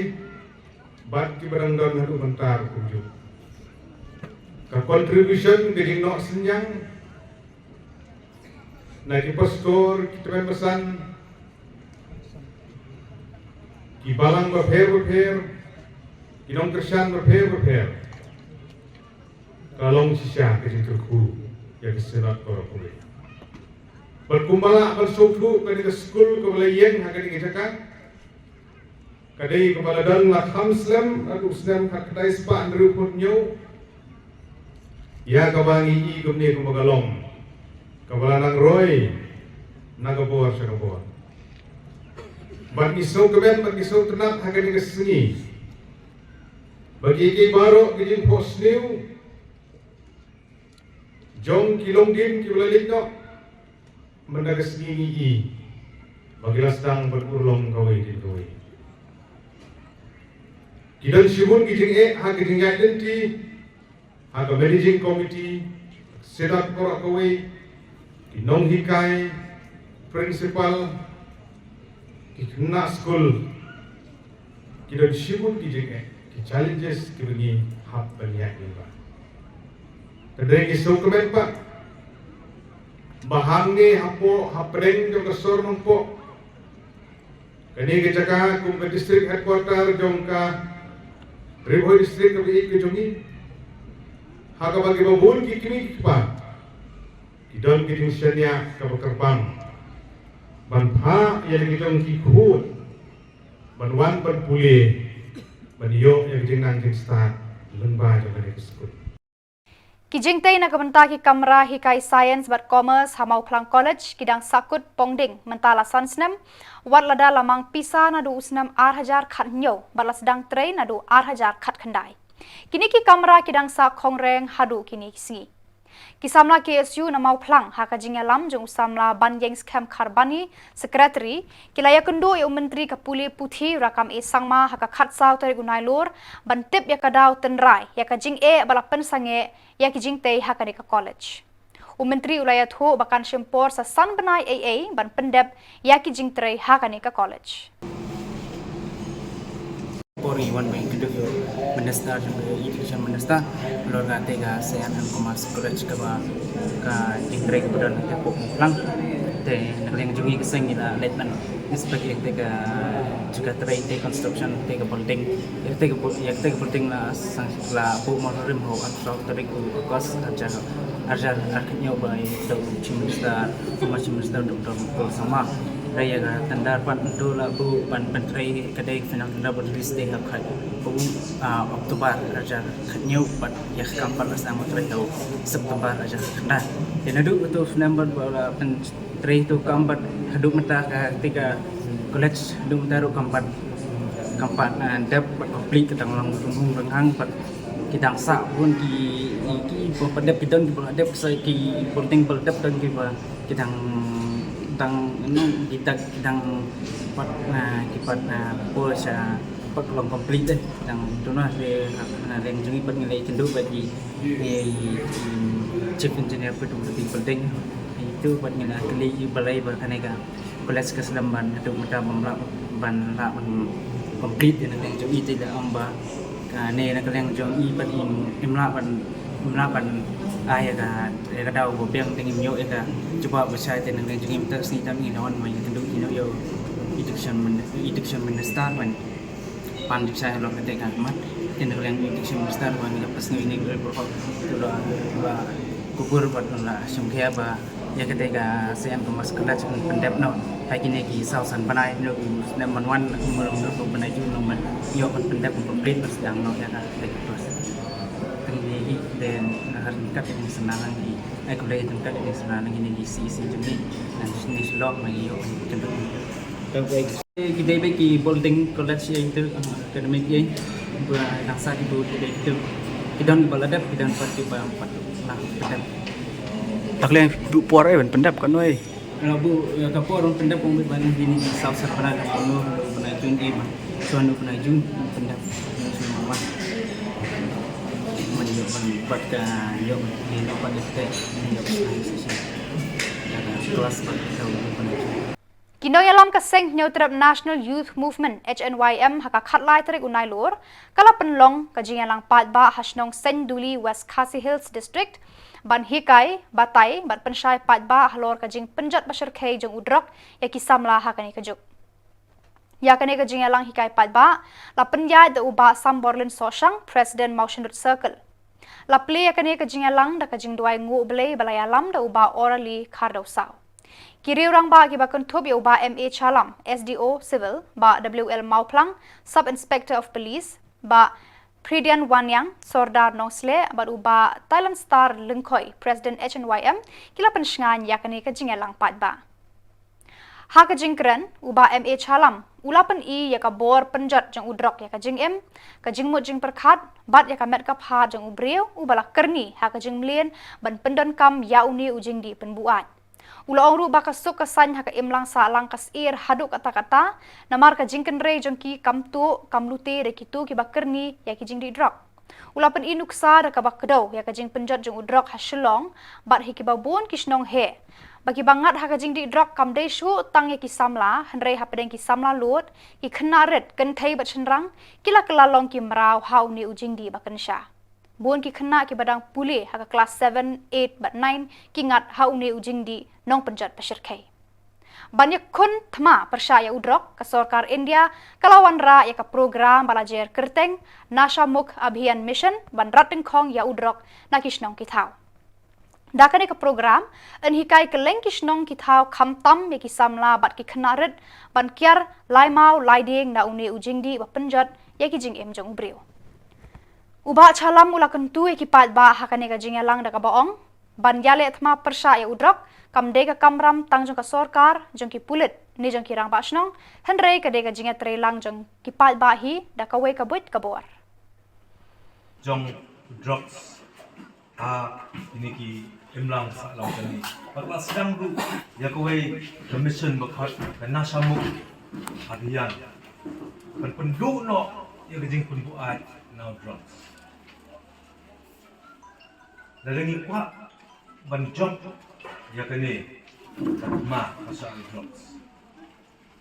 bad kiba dang don haduh mynta ruh kumjuh. Ka contribution, ka jingnoh synñiang na ki pastor, ki tymmen basan, ki balang bapher bapher, ki nongkyrshan bapher bapher, ka long shisha ka jingkyrkhu ïa ka Synod baroh kawei. Bad kumba lah ban sngewthuh, kane ka skul kaba la ïeng ha kane ka jaka, ka dei kaba la don la kham slem, naduh u snem khatkhyndai spah hynriewphew hynñiew. Ïa kaba ngi i kumne kumba ka long kaba la nang roi na ka bor sha ka bor. Bad ngi sngewkmen bad ngi sngewtynnat ha kane ka sngi ba kiei kiei baroh ki jingphohsniew jong ki longdien kiba la leit noh, Mynta ka sngi ngi i ba ki la sdang ban urlong kawei din kawei. Ki don shibun ki jingeh ha ki jingïaid lynti, ha ka managing committee, setup baroh kawei, ki nonghikai, principal, ki khynnah skul, ki don shibun ki jingeh, ki challenges kiba ngi hap ban ïaid lyngba. Te dei ngi sngewkmen pat ba hangne hapoh hapdeng jong ka sor Nongpoh, kane ka jaka kum ka district headquarter jong ka Ri Bhoi district kaba ïeit ka jong ngi, ha kaba kiba bun ki kmie ki kpa ki don ki jingshaniah kaba kyrpang ban phah ïa la ki jong ki khun ban wan ban pule, ban ïoh ïa ka jingnang jingstad lyngba jong kane ka skul. Ki jingtei na ka bynta ki kamra hikai Science bad Commerce ha Mawphlang College ki dang sahkut pongding mynta la san snem, wat lada la mang pisa naduh u snem ar hajar khathynñiew bad la sdang trei naduh ar hajar khatkhyndai. Kine ki kamra ki dang sah khongreng haduh kine ki sngi. Ki samla K S U na Mawphlang ha ka jingïalam jong u samla Banïeng Skhem Kharbani, Secretary, ki la ïakynduh ïa u Myntri ka pule puthi Rakkam A Sangma ha ka khatsaw tarik u Nailur ban tip ïa ka daw tynrai ïa ka jingeh ba la pynsangeh ïa ki jingtei ha kane ka college. U Myntri u la ïathuh ba kan shim por sa san bnai ei ei ban pyndep ïa ki jingtrei ha kane ka college. Por ngi wan ban kynduh ïa u Minister, Education Minister, halor kata ka Science and Commerce College kaba ka jingtrei kaba don hapoh Mawphlang. Te na ka liang jong ngi ka seng ngi la leit ban inspect ïa kata ka jaka trei, te construction, te ka building, ïa kata ka bu-, ïa kata ka building la sang la buh mawrim ha u arphew saw tarik u August arhajar arhajar arphew hynñiew ba ïa u Chief Minister, former Chief Minister Doctor Mukul Sangma. Hynrei ïa ka tender pat mynta la buh ban pyntrei ka dei ka final tender ba release dei ha ka, ah, October arhajar arphew hynñiew bad ïa ka kam pat la sdang ban trei ha u September arhajar arphew khyndai. Te naduh kato u snem ba la pyntrei kato ka kam bad haduh mynta kata ka college haduh mynta ruh kam pat, kam pat, ah, dep bad complete, ka dang long rynghang rynghang bad ki dang sah bun ki, ki, ki ba dep ki don, ki ba dep sa ki building ba dep don kiba ki dang, dang, ino, ki dang, ki dang pat, ah, ki pat, ah, por sha pat long complete dei. Dang tu na, te na liang jong ngi pat ngi la ïakynduh bad i, i, i Chief Engineer P W D Building. Itu pat ngi la kylli i balei ba kane ka college ka slem ban haduh mynta bym lah, ban lah ban complete. Te na liang jong i te da ong ba kane na ka liang jong i pat im, im lah ban, im lah ban ai ïa ka, ïa ka daw ba biang, te ngim ïoh ïa ka jubab ba shai. Te na ka liang jong i mynta ka sngi tam ngi la wan ban ïakynduh ïa u Education Min-, Education Minister ban pan jingshai halor kata ka mat. Te na ka liang Education Minister ba ngi la pynsngew ïa ine i briew, te la, la kubur bad la shim khia ba ïa kata ka Science and Commerce College kan pyndep noh ha kine ki saw san bnai, naduh u snem ban wan, kumno kumno u bnai Jun nong ban ïoh ban pyndep, ban complete, ban sdang noh ïa kata ka course. Te ngi, te nga kyrpad ïa ka jingsylla na ngi, ai, khublei ka jingkyrpad ïa ka jingsylla na ngi, na ngi C E C jong ngi, na ngi shlok ba ngi ïoh ban pyndep. Ki dei ba ki building college ïa, inter academic ïa, ba nang sa ki bu ki dei ki, ki don ba la dep, ki don pat ki ba pat la dep. Takleng bu por ai ban pyndep kan oi. Ïa bu, ïa ka por ban pyndep ong ban kine ki saw san bnai, la kumno, la bnai Jun ïa ba shuwa na bnai Jun pyndep. Ban ïoh ban bat ka, ïoh ban ïoh ban ïoh te, ïoh ban ïoh sisi. Ïa ka class ba ka ïoh ban ïoh. Ki nongïalam ka seng Hynñiewtrep National Youth Movement, H N Y M, ha ka khatlai tarik u Nailur ka la pynlong ka jingïalang paidbah ha shnong Seiñduli, West Khasi Hills District, ban hikai, batai bad pynshai paidbah halor ka jingpynjot ba shyrkhei jong u drok ïa ki samla ha kane ka juk. Ïa kane ka jingïalang hikai paidbah la pynïaid da u Bah Samborlin Sohshang, President Mawshynrut Circle. La plie ïa kane ka jingïalang da ka jingduwai nguh Blei ba la ïalam da u Bah Orali Khardewsaw. Ki riew rangbah kiba kynthup ïa u Bah M A Chalam, S D O Civil, Bah W L Mawphlang, Sub Inspector of Police, Bah Pridian Waniang, Sordar Nongslieh, bad u Bah Thailand Star Lyngkhoi, President H N Y M, ki la pynshngaiñ ïa kane ka jingïalang paidbah. Ha ka jingkren, u Bah M A Chalam u la pyni ïa ka bor pynjot jong u drok ïa ka jingim, ka jingmut jingpyrkhat bad ïa ka met ka phad jong u briew uba la kyrni ha ka jingmlien ban pyndonkam ïa une u jingdih pynbuaid. U la ong ruh ba ka suk ka saiñ ha ka imlang sahlang ka syier haduh katta katta, namar ka jingkynrei jong ki kam tuh kam lute da kito kiba kyrni ïa ki jingdih drok. U la pyni nuksa da kaba kdew ïa ka jingpynjot jong u drok ha Shillong bad ha kiba bun ki shnong hi, ba kiba ngat ha ka jingdih drok kam dei shuh tang ïa ki samla, hynrei hapdeng ki samla lut, ki khynnah rit kynthei bad shynrang, ki la kylla long ki mraw ha une u jingdih ba kynsha. Bun ki khynnah kiba dang pule ha ka klas seven, eight bad nine ki ngat ha une u jingdih nongpynjot ba shyrkhei. Ban ïakhun thma pyrshah ïa u drok, ka sorkar India ka la wanrah ïa ka program ba la jer kyrteng Nasha Mukt Abhiyan Mission ban rat dyngkhong ïa u drok na ki shnong ki thaw. Da kane ka program, yn hikai kylleng ki shnong ki thaw khamtam ïa ki samla bad ki khynnah rit ban kiar lai maw lai dieng na une u jingdih ba pynjot ïa ki jingim jong u briew. U Bah Shyam u la kyntu ïa ki paidbah ha kane ka jingïalang da kaba ong, ban ïaleh thma pyrshah ïa u drok kam dei ka kamram tang jong ka sorkar, jong ki pulit ne jong ki rangbah shnong, hynrei ka dei ka jingïatreilang jong ki paidbah hi da kawei ka buit ka bor. Jong drugs ha kine ki imlang sahlang kane. Bad la sdang ruh ïa kawei ka mission ba khot ka Nasha Mukt Abhiyan. Ban pynduh noh ïa ka jingpynbuaid na u drugs. Lada ngi kwah ban jop ïa kane ka thma pyrshah ïa u drugs.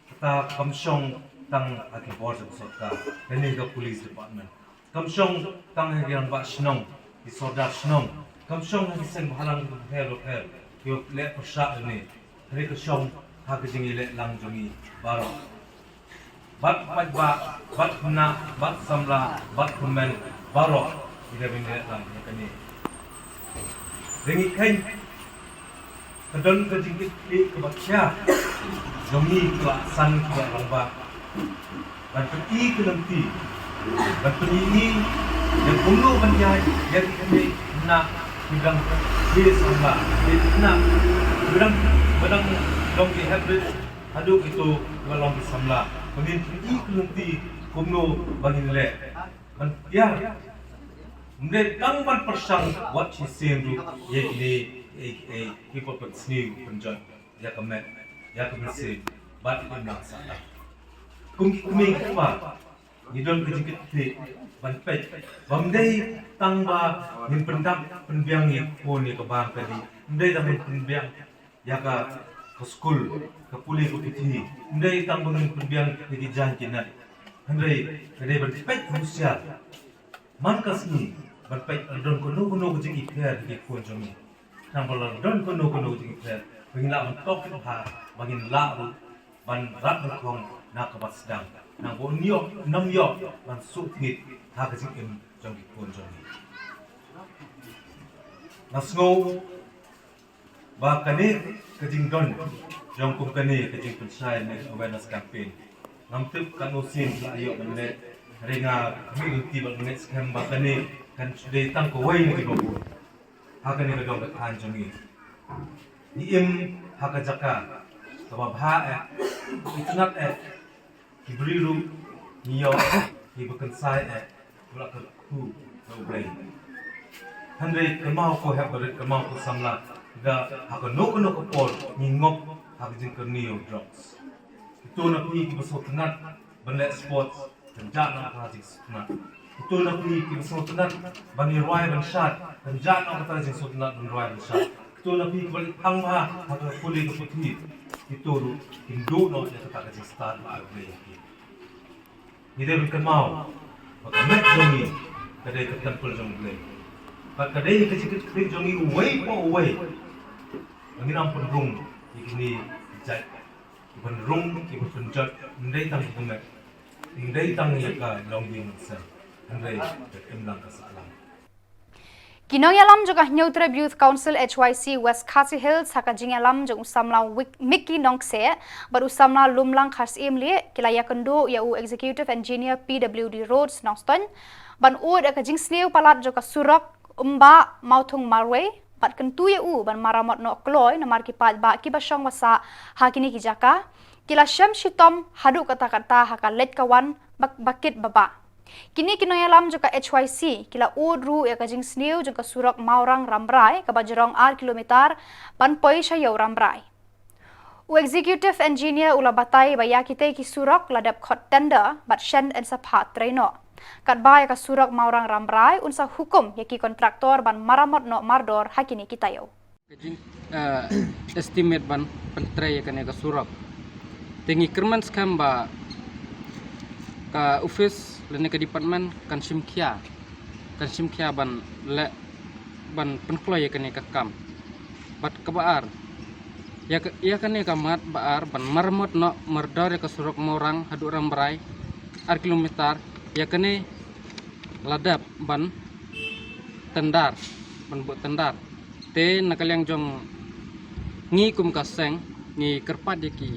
Kata kam shong tang ha ki bor jong ka sorkar, kane ka police department. Kam shong tang ha ki rangbah shnong, ki sordar shnong. Kam shong ha ki seng bhalang bapher bapher, ki leh pyrshah ïa une. Hynrei ka shong ha ka jingïaleh lang jong ngi baroh. Bad paidbah, bad khynnah, bad samla, bad kyrmen baroh, ngi dei ban ïaleh lang ïa kane. Dei ngi kheiñ ka don ka jingkitkhlieh kaba khia jong ngi kiba san kiba rangbah. Ban pyni ka lynti, ban pyni ïa kumno ban ïaid ïa ki khynnah kiba dang samla, ki khynnah kiba dang, kiba dang long ki hapdeng haduh kito kiba long ki samla. Ban pyni ka lynti kumno ban ïaleh. Ban ïa, ym dei tang ban pyrshang wat shisien ruh ïa kine, eh, eh, kiba pynsniew pynjot ïa ka met, ïa ka mynsiem bad ïa ka imlang sahlang. Kum ki kmie ki kpa, ngi don ka jingkitkhlieh ban peit ba ym dei tang ba ngin pyndap pynbiang ïa ka khun ïa ka bam ka dih, ym dei tang ban pynbiang ïa ka, ka skul, ka pule ka puthi, ym dei tang ba ngin pynbiang ïa ki jaiñ ki nat. Hynrei ka dei ban peit husiar man ka sngi, ban peit lada don kano kano ka jingipher ha ki khun jong ngi. Tang ba lada don kano kano ka jingipher, ba ngin lah ban tok bha, ba ngin lah ruh ban rat ban khong na kaba sdang, nang ba un ïoh, un ym ïoh ban suk ngit ha ka jingim jong ki khun jong ngi. Nga sngew ba kane ka jingdon jong kum kane ka jingpynshai ne awareness campaign, ngam tip katno sien ka la ïoh ban leh, hynrei nga khmih lynti bad nga ngeit skhem ba kane kan shu dei tang kawei na kiba bun ha kane ka dong ka thaiñ jong ngi. Ngi im ha ka jaka kaba bha eh, itynnad eh, ki briew ruh ngi ïoh, kiba kynsai eh, ba la kyrkhu da U Blei. Hynrei kynmaw ko hep barit, kynmaw ko samla, da ha kano kano ka por ngi ngop ha ka jingkyrni ïa u drugs. Kito na phi kiba sngewtynnat ban leh sports, kynjah noh kata ka jingsngewtynnat. Kito na phi kiba sngewtynnat ban ïa rwai ban shad, kynjah noh kata ka jingsngewtynnat ban rwai ban shad. Kito na phi kiba leit phang bha ha ka pule ka puthi, kito ruh kin duh noh ïa kata ka jingstad ba ai U Blei ïa ki. Ngi dei ban kynmaw ba ka met jong ngi ka dei ka temple jong U Blei. Bad ka dei ka jingkitkhlieh jong ngi uwei pa uwei ba ngin ym pynrung ïa kine ki jait, kiban rung, kiban pynjot, ym dei tang ïa ka met, ym dei tang ïa ka longïing longsem, hynrei ka imlang ka sahlang. Ki nongïalam jong ka Hynñiewtrep Youth Council H Y C West Khasi Hills ha ka jingïalam jong u samla Wik-, Mickey Nongkseh bad u samla Lumlang Kharsyiem Lieh ki la ïakynduh ïa u Executive Engineer P W D Roads Nongstoiñ ban ud ïa ka jingsniew palat jong ka surok Umbah Mawthung Marwei bad kyntu ïa u ban maramot noh kloi namar ki paidbah kiba shong ba sah ha kine ki jaka ki la shem shitom haduh katta katta ha ka leit ka wan ba, ba kit ba bah. Kine ki nongïalam jong ka H Y C ki la ud ruh ïa ka jingsniew jong ka surok Mawrang Rambrai kaba jrong ar kilometer ban poi sha ïew Rambrai. U Executive Engineer u la batai ba ïa kitei ki surok la dep khot tender bad shen yn sa phah trei noh. Katba ïa ka surok Mawrang Rambrai un sa hukum ïa ki kontraktor ban maramot noh mardor ha kine ki taïew. Ka jing, eh, estimate ban pyntrei ïa kane ka surok. Te ngi kyrmen skhem ba ka office lane ka department kan shim khia, kan shim khia ban leh, ban pynkloi ïa kane ka kam. Bad kaba ar, ïa ka, ïa kane ka mat ba ar ban maramot noh mardor ïa ka surok Mawrang haduh Rambrai ar kilometer, ïa kane la dep ban tender, ban buh tender. Te na ka liang jong ngi kum ka seng ngi kyrpad ïa ki,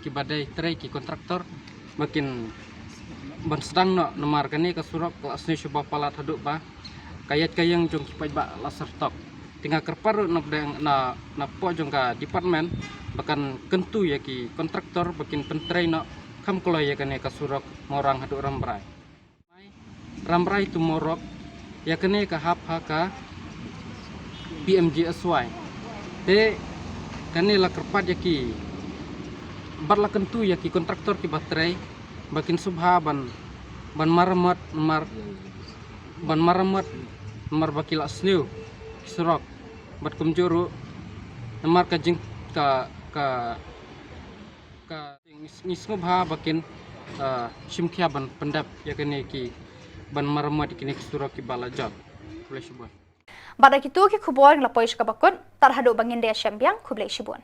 kiba dei trei, ki kontraktor ba kin ban sdang noh, namar kane ka surok ka la sniew shuh ba palat haduh ba ka ïaid ka ïeng jong ki paidbah la syrtok. Te nga kyrpad ruh na pdeng, na, na poh jong ka department ba kan kyntu ïa ki kontraktor ba kin pyntrei noh kham kloi ïa kane ka surok Mawrang haduh Rambrai. Rambrai to Mawrok, ïa kane ka hap ha ka P M G S Y. Te kane la kyrpad ïa ki, bad la kyntu ïa ki kontraktor kiba trei ba kin sngewbha ban, ban maramot, namar, ban maramot namar ba ki la sniew ki surok. Bad kumjuh ruh namar ka jing, ka, ka, ka ngi, ngi sngewbha ba kin, eh, shim khia ban pyndep ïa kine ki, ban maramot ïa kine ki surok kiba la jot. Khublei shibun. Bad da kito ki khubor ngi la poi sha kaba kut, tad haduh ba ngin da ïashem biang, khublei shibun.